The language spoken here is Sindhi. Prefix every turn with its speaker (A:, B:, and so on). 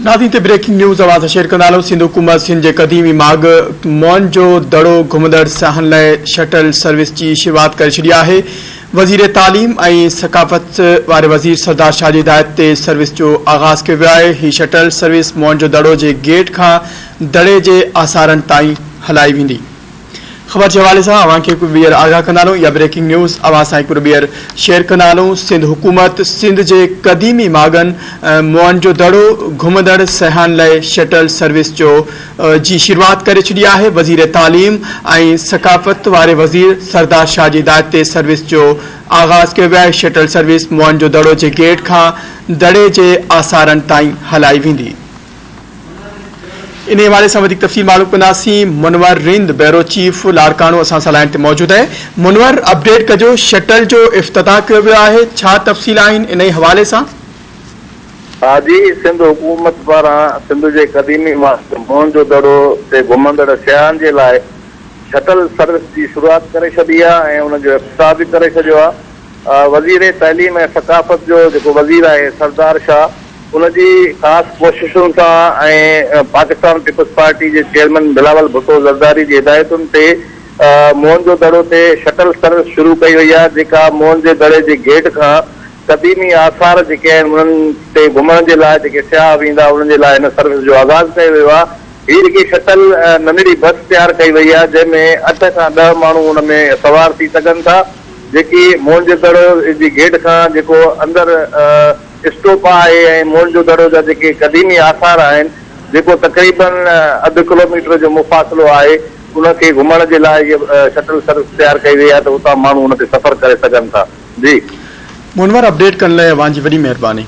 A: ناظرين تي بريڪنگ نيوز اوهان سان شيئر ڪندا هلون سنڌ حڪومت سنڌ جي قديمي ماڳ موئن جو دڙو گهمندڙ سياحن لاء شٽل سروس جي شروعات ڪري ڇڏي آهي وزير تعليم ۽ ثقافت واري وزير سردار شاهه جي هدايت تي سروس جو آغاز ڪيو ويو آهي هي شٽل سروس موئن جو دڙو جي گيٽ کان دڙي جي آثارن تائين هلائي ويندي. خبر جي حوالي سان اوهان کي هڪ ٻيهر آگاهه ڪندا هلون يا بريڪنگ نيوز اوهان سان هڪ ٻيهر شيئر ڪندا هلون سنڌ حڪومت سنڌ جي قديمي ماڳن موئن جو دڙو گهمندڙ سياحن لاء شٽل سروس جو جي شروعات ڪري ڇڏي آهي وزير تعليم ۽ ثقافت واري وزير سردار شاهه جي هدايت تي سروس جو آغاز ڪيو ويو آهي شٽل سروس موئن جو دڙو جي گيٽ کان دڙي جي آثارن تائين هلائي ويندي. انهي حوالي سان وڌيڪ تفصيل معلوم ڪنداسين منور رند بيورو چيف لاڙڪاڻو اسان سان لائين تي موجود آهي منور اپڊيٽ ڪجو شٽل جو افتتاح ڪيو ويو آهي ڇا تفصيل آهن انهي حوالي سان.
B: ها جي سنڌ حڪومت پاران سنڌ جي قديمي ماڳ موهن جو دڙو تي گهمندڙ سياحن جي لاء شٽل سروس جي شروعات ڪري ڇڏي آهي ۽ ان جو افتتاح به ڪري ڇڏيو آهي وزير تعليم ۽ ثقافت جو جيڪو وزير آهي سردار شاهه ان جي خاص ڪوششن سان ۽ پاڪستان پيپلز پارٽي جي چيئرمين بلاول ڀٽو زرداري جي هدايتن تي موهن جو دڙو تي شٽل سروس شروع ڪئي وئي آهي جيڪا موهن جي دڙي جي گيٽ کان قديمي آثار جيڪي آهن انهن تي گهمڻ جي لاء جيڪي سياح ويندا انهن جي لاء هن سروس جو آغاز ڪيو ويو آهي. هي جيڪي شٽل ننڍڙي بس تيار ڪئي وئي آهي جنهن ۾ اٺ کان ڏهه ماڻهو ان ۾ سوار ٿي سگهن ٿا جيڪي موهن جي دڙو جي گيٽ کان جيڪو اندر اسٽوپا آهي ۽ موهن جو دڙو جا جيڪي قديمي آثار آهن جيڪو تقريبن اڌ ڪلوميٽر جو مفاصلو آهي ان کي گهمڻ جي لاء هيء شٽل سروس تيار ڪئي وئي آهي ته اتان ماڻهو ان تي سفر ڪري سگهن ٿا جي.
A: منور اپڊيٽ ڪرڻ لاء اوهان جي وڏي مهرباني.